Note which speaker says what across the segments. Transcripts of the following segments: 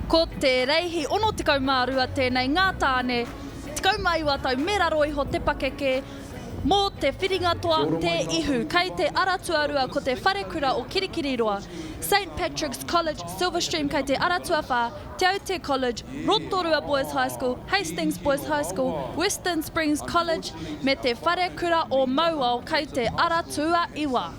Speaker 1: Ko te reihi 62 tēnei ngā tāne, 19 tau me raro iho te pakeke, mō te whiringa toa Te Ihu. Kei te ara tuarua ko te Wharekura o Kirikiriroa, Saint Patrick's College, Silverstream kei te ara tuawhā, Te Aute College, Rotorua Boys High School, Hastings Boys High School, Western Springs College me te Wharekura o Mauao kei te ara tuaiwa.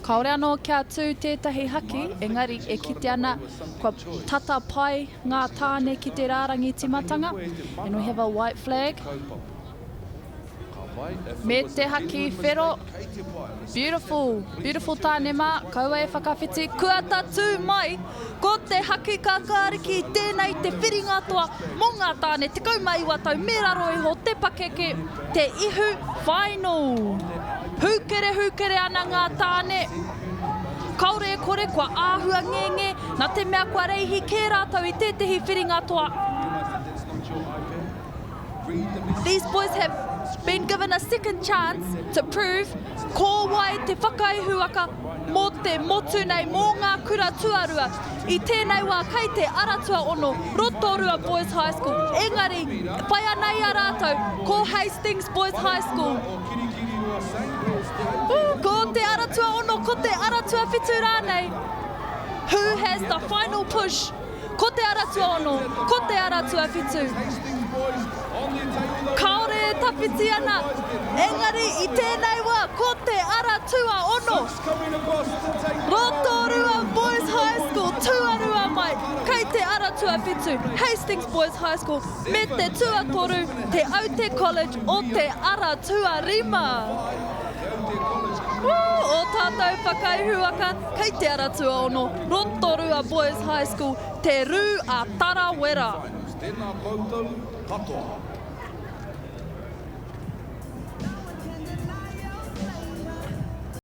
Speaker 1: Kāore anō kia tū tētahi haki, engari e kite ana kua tata pai ngā tāne ki te rārangi tīmatanga, and we have a white flag. Me te haki whero. Beautiful, beautiful tāne mā, kaua e whakawhiti, kua tatū mai, ko te haki kākāriki, tēnei te whiringa toa mō ngā tāne 19 tau me raro iho te pakeke, te ihu final. Hūkere hūkere ana ngā tāne, kāore e kore kua āhua ngenge, nā te mea kua reihi kē rātou i tētehi whiringa toa. These boys have been given a second chance to prove ko wai te whakaihuwaka mō te motu nei, mō ngā kura tuarua. I tēnei wā kei te ara tuaono, Rotorua Boys High School, engari whai ana i a rātou ko Hastings Boys High School. Ko te ara tuaono, ko te ara tuawhitu rānei. Who has the final push? Ko te ara tuaono, ko te ara tuawhitu. Kāore e tawhiti ana, engari i tēnei wā ko te ara tuaono. Rotorua Boys High School, tuarua mai, kei te ara tuawhitu, Hastings Boys High School, me te tuatoru, Te Aute College o te ara tuarima. Woo! Ō tātou whakaihuwaka kei te ara tuaono, Rotorua Boys High School, Te Rū a Tarawera.
Speaker 2: Tēnā koutou katoa.